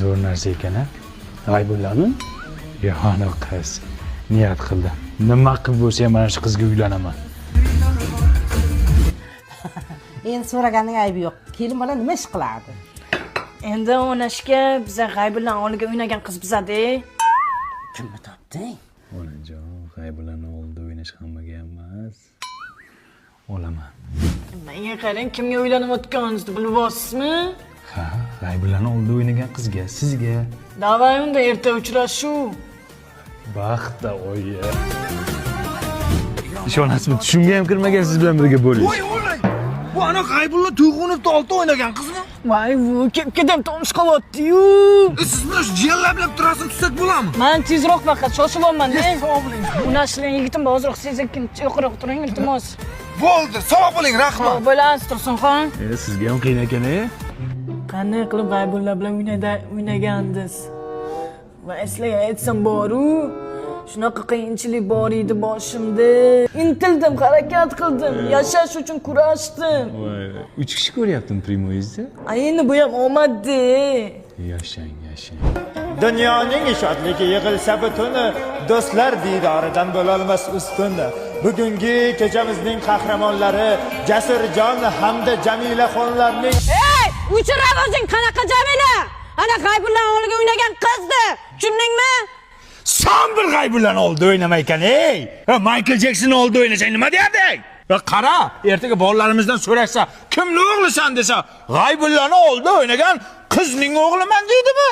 Zo'r narsa ekan, a? G'aybullami? Yo'q, anavi qiz. Niyat qildim. Nima qilib bo'lsa ham mana shu qizga uylanaman. Endi so'raganning aybi yo'q. Kelin bola nima ish qiladi? Endi o'ynashga biza G'aybullani oldiga o'ynagan qiz bizada. Kimni topding? Onajon, G'aybullani oldida o'ynash hammaga ham emas. Olaman. Menga qarang, kimga uylanayotganingizni bilyapsizmi? Ha, G'aybullani oldida o'ynagan qizga, sizga. Davay unda erta uchrashuv. Baxtda oyi. Ishonasizmi, tushimga ham kirmagan siz bilan birga bo'lish. Voy o'lay. Bu ana G'aybulla Tuyg'unovni oldida o'ynagan qizmi? Voy, bu kepkadam tomish qolyapti-yu. Siz bilan shu jiyanlar turasini tutsak bo'ladimi? Man tezroq faqat shoshilyapman-da. Unashlar yigitim bor, ozroq sekin yo'qroq turing, iltimos. Bo'ldi, sog' bo'ling, rahmat. Bo'lasiz, Tursunxon. E, sizga ham qiyin ekan, e? Qanday qilib G'aybulla bilan o'ynagandingiz? Va sizlarga aytsam boru, shunaqa qiyinchilik bor edi boshimda. Intildim, harakat qildim, yashash uchun kurashdim. Voy, uch kishi ko'ryaptim primoyizda. A endi bu ham omad-da. Yashang, yashang. Dunyoning shodligi yig'ilsa butuni, do'stlar diydoridan bo'lolmas ustun. Bugungi kechamizning qahramonlari Jasurjon hamda Jamilaxonlarning Ey, o'chirab o'zing qanaqa Jamila? Ana G'aybullani o'g'liga o'ynagan qizdi. Tushundingmi? San bir G'aybullani oldida o'ynamay ekan, ey. Ha, Michael Jacksonni oldida o'ynasang nima derdik? Va qara, ertaga bolalarimizdan so'rashsa, kimni o'g'lisan desa, G'aybullani oldida o'ynagan qizning o'g'liman deydimi?